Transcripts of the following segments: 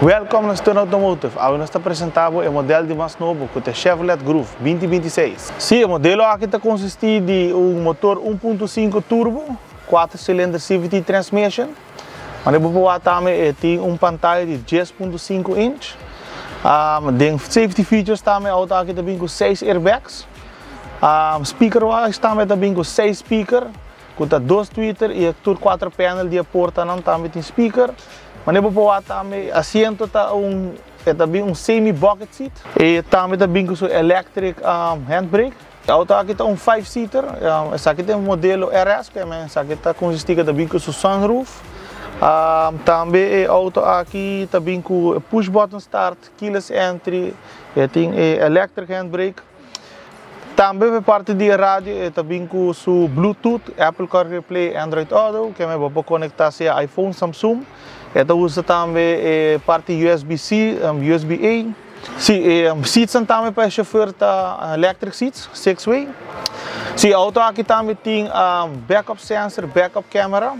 Welcome na Stern Automotive. Awe nos ta presenta e modelo di mas nobo, cu ta Chevrolet Groove 2026. Si, e modelo aki ta consisti di un motor 1.5 turbo, 4 cylinder CVT transmission. Mas bo por tambe tin un pantaya di 10.5 inch. Den safety features tambe, e auto aki tambe cu 6 airbags. Speaker wise tambe tambe cu 6 speaker, cu ta dos tweeter y tur cuater panel di porta nan tambe tin speaker. Mas bo por tambe asiento ta un e tambe un semi bucket seat y tambe tambe cu su electric handbrake. E auto aki ta un 5 seater, esaki tin un modelo RS, cu esaki ta consisti tambe cu su sunroof. Tambe e auto aki tambe cu push button start, keyless entry, y tin electric handbrake. Tambe e parti di radio tambe cu su Bluetooth, Apple CarPlay, Android Auto, cu bo por conecta sea iPhone, Samsung. E ta usa tambe parti USB-C, USB-A. Si, seats tambe pa chauffeur ta electric seats, six-way. Si, e auto aki tambe tin backup sensor, backup camera.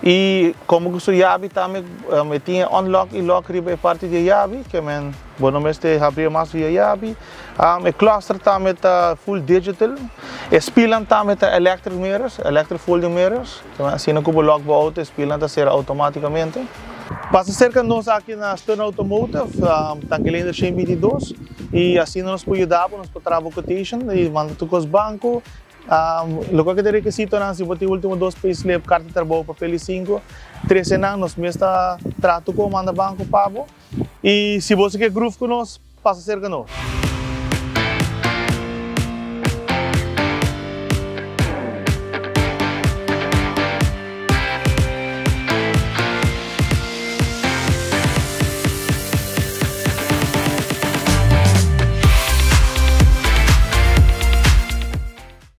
Y como cu su yabi tambe tin unlock y lock riba e parti di yabi, kiermen bo no mester habri mas via yabi. E cluster tambe ta full digital. E spielnan tambe ta electric mirrors, electric folding mirrors. Anto, asina cu bo lock bo auto, e spielnan ta cera automaticamente. Pasa cerca nos aki na Stern Automotive, Tanki Leendert 122, y asina nos por yuda, nos por traha quotation y manda tur cos banco. Loke ta requisito nan, si bo tin ultimo dos payslip, carta di trabou, papel I-5, trece nan, nos mes ta traha cu manda banco pa bo. Y si bo kier Groove cu nos, pasa cerca nos.